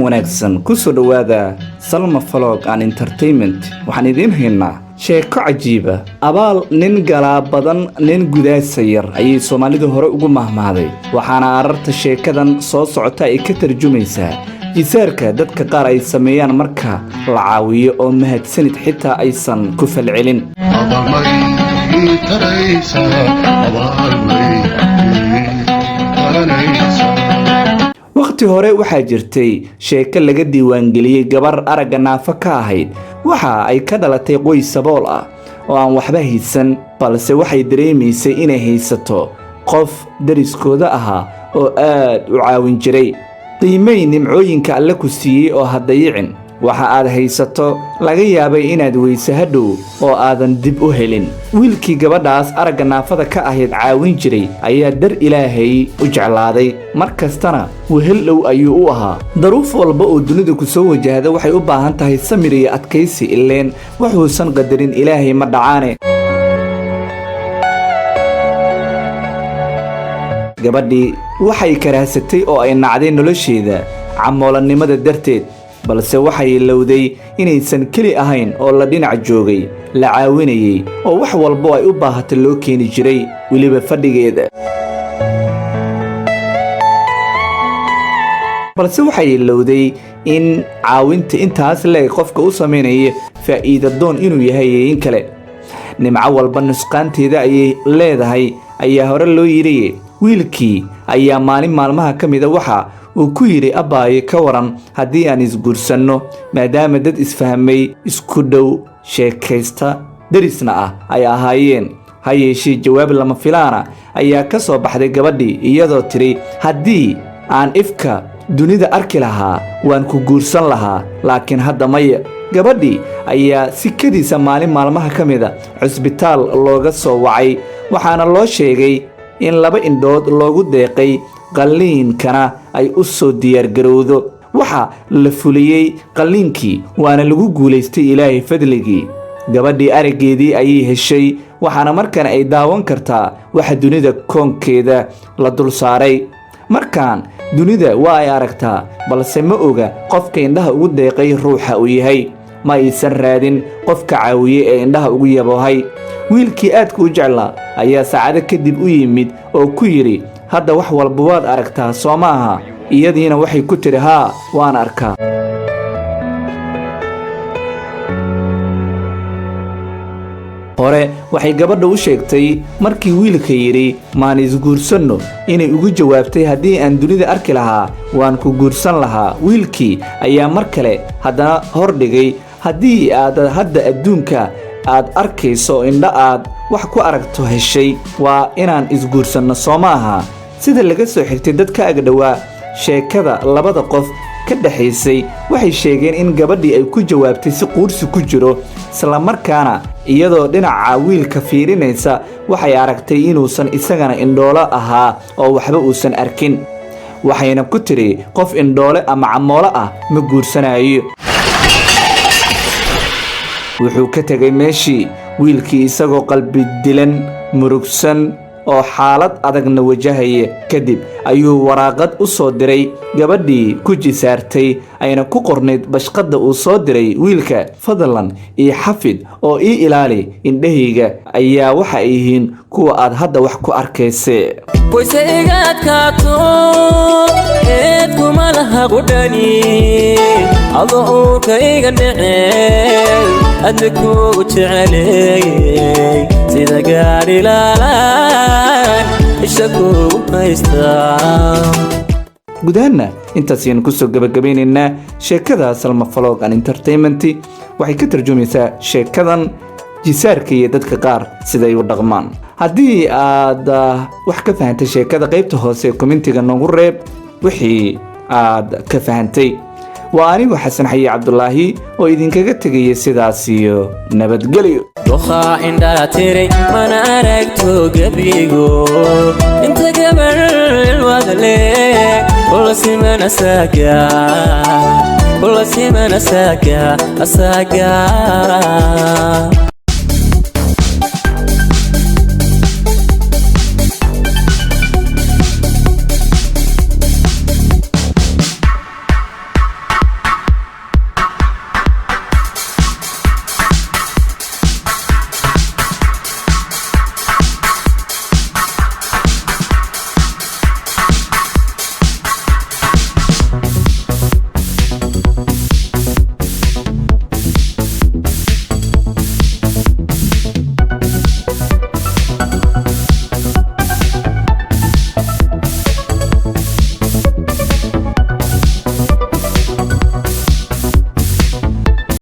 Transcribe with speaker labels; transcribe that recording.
Speaker 1: Wanaagsan, kusoo dhowaada Salma Vlog and Entertainment. Waxaan idiin haynaa sheeko cajiiba. Abaal nin galaa badan, nin gudaasa yar, ayay Soomaalidu hore ugu mahmaaday. Waxaana ararta sheekadan soo socota ay ka tarjumaysaa jisaarka dadka qaar ay sameeyaan marka la caawiyo oo mahadsanid xitaa aysan ku falcelin.
Speaker 2: Abaal may taraysaa, abaal may taranaysaa.
Speaker 1: Wakhti hore waxaa jirtay sheeko laga diiwaangeliyey gabar aragga naafo ka ahayd. Waxa ay ka dhalatay qoys sabool ah oo aan waxba haysan, balse waxay dareemaysay inay haysato qof dariskooda ahaa oo aad u caawin jiray. Qiimay nimcooyinka Alle ku siiyey oo ha dayicin. Waxa aad haysato laga yaabay inaad weyse hadhow oo aadan dib u helin. Wiilkii gabadhaas aragga naafada ka ahayd caawin jiray ayaa dar Ilaahay u jeclaaday, mar kastana wehel dhow ayuu u ahaa. Daruuf walba oo dunida ku soo wajahda waxay u baahan tahay samir iyo adkaysi, ileen wuxuusan qadarin Ilaahay ma dhacaane. Gabadhii waxay karaahsatay oo ay nacday nolosheeda camoolannimada darteed, balse waxay lowday inaysan keli ahayn oo la dhinac joogay, la caawinayay, oo wax walbo ay u baahata loo keeni jiray weliba fadhigeeda. Balse waxay ilowday in caawinta intaas leeg qofka u samaynaya faa'iida doon inuu yahay iyo in kale. Nimco walba nusqaanteeda ayay leedahay, ayaa hore loo yidhi. Wiilkii ayaa maalin maalmaha ka mida waxa uu ku yidhi: "Abbaaye, ka waran haddii aan isguursanno, maadaama dad isfahmay, isku dhow, sheekaysta, derisna ah ay ahaayeen?" Ha yeeshee jawaab lama filaana ayaa ka soo baxday gabadhii, iyadoo tidhi: "Haddii aan ifka dunida arki lahaa waan ku guursan lahaa, laakiin hadda maya." Gabadhii ayaa si kadiisa maalin maalmaha ka mida cusbitaal looga soo wacay, waxaana loo sheegay in laba indhood loogu deeqay, qalliinkana ay u soo diyaargarowdo. Waxa la fuliyey qalliinkii, waana lagu guulaystay Ilaahay fadligii. Gabadhii araggeedii ayay heshay, waxaana markan ay daawan kartaa waxa dunida koonkeeda la dul saaray. Markaan dunida waa ay aragtaa, balse ma oga qofka indhaha ugu deeqay ruuxa uu yahay. Ma aysan raadin qofka caawiyey ee indhaha ugu yaboohay. Wiilkii aadka u jeclaa ayaa saacado kadib u yimid oo ku yidhi: "Hadda wax walba waad aragtaa, soo maaha?" Iyadiina waxay ku tidhi: "Haa, waan arkaa." Hore waxay gabadha u sheegtay markii wiilka yidhi: "Maan isguursanno?" inay ugu jawaabtay: "Haddii aan dunida arki lahaa waan ku guursan lahaa." Wiilkii ayaa mar kale haddana hordhigay: "Haddii aad hadda adduunka aad arkayso, indho aad wax ku aragto heshay, waa inaan isguursanno, soo maaha?" Sida laga soo xigtay dad ka agdhowaa sheekada labada qof ka dhexaysay, waxay sheegeen in gabadhii ay ku jawaabtay si quursi ku jiro, islamarkaana iyadoo dhinaca wiilka fiirinaysa waxay aragtay inuusan isagana indhoolo ahaa oo waxba uusan arkin. Waxayna ku tidhi: "Qof indhoole ama camoolo ah ma guursanayo." Wuxuu ka tegay meeshii wiilkii isagoo qalbi dilan, murugsan oo xaalad adagna wajahaya. Kadib ayuu waraaqad u soo diray gabadhii ku jisaartay, ayna ku qornayd bashqadda uu soo diray wiilka: "Fadlan ii xafid oo ii ilaali indhahayga, ayaa waxa ay yihiin kuwa aad hadda wax ku arkayse."
Speaker 3: Wayse iga adkaato, eed kuma laha qudhani, ado uurka iga dhacey, adna kuugu jeceley, sida gaadhi laalaan isha kuugu haystaa.
Speaker 1: Guud ahaanna intaas ayaan kusoo gabagabeynaynaa sheekada. Salma Vlog and Entertainment waxay ka tarjumaysaa sheekadan jisaarka iyo dadka qaar siday u dhaqmaan. Haddii aad wax ka fahantay sheekada, qaybta hoose ee commentiga noogu reeb wixii aad ka fahantay. Waa anigu Xasan Xayi Cabdulaahi oo idinkaga tegaya sidaas iyo nabadgelyo.
Speaker 3: Doqaa indhaa tiray, mana aragto gebigo inta gabar wadale kula simana saaga, kula simana saaga asaaga.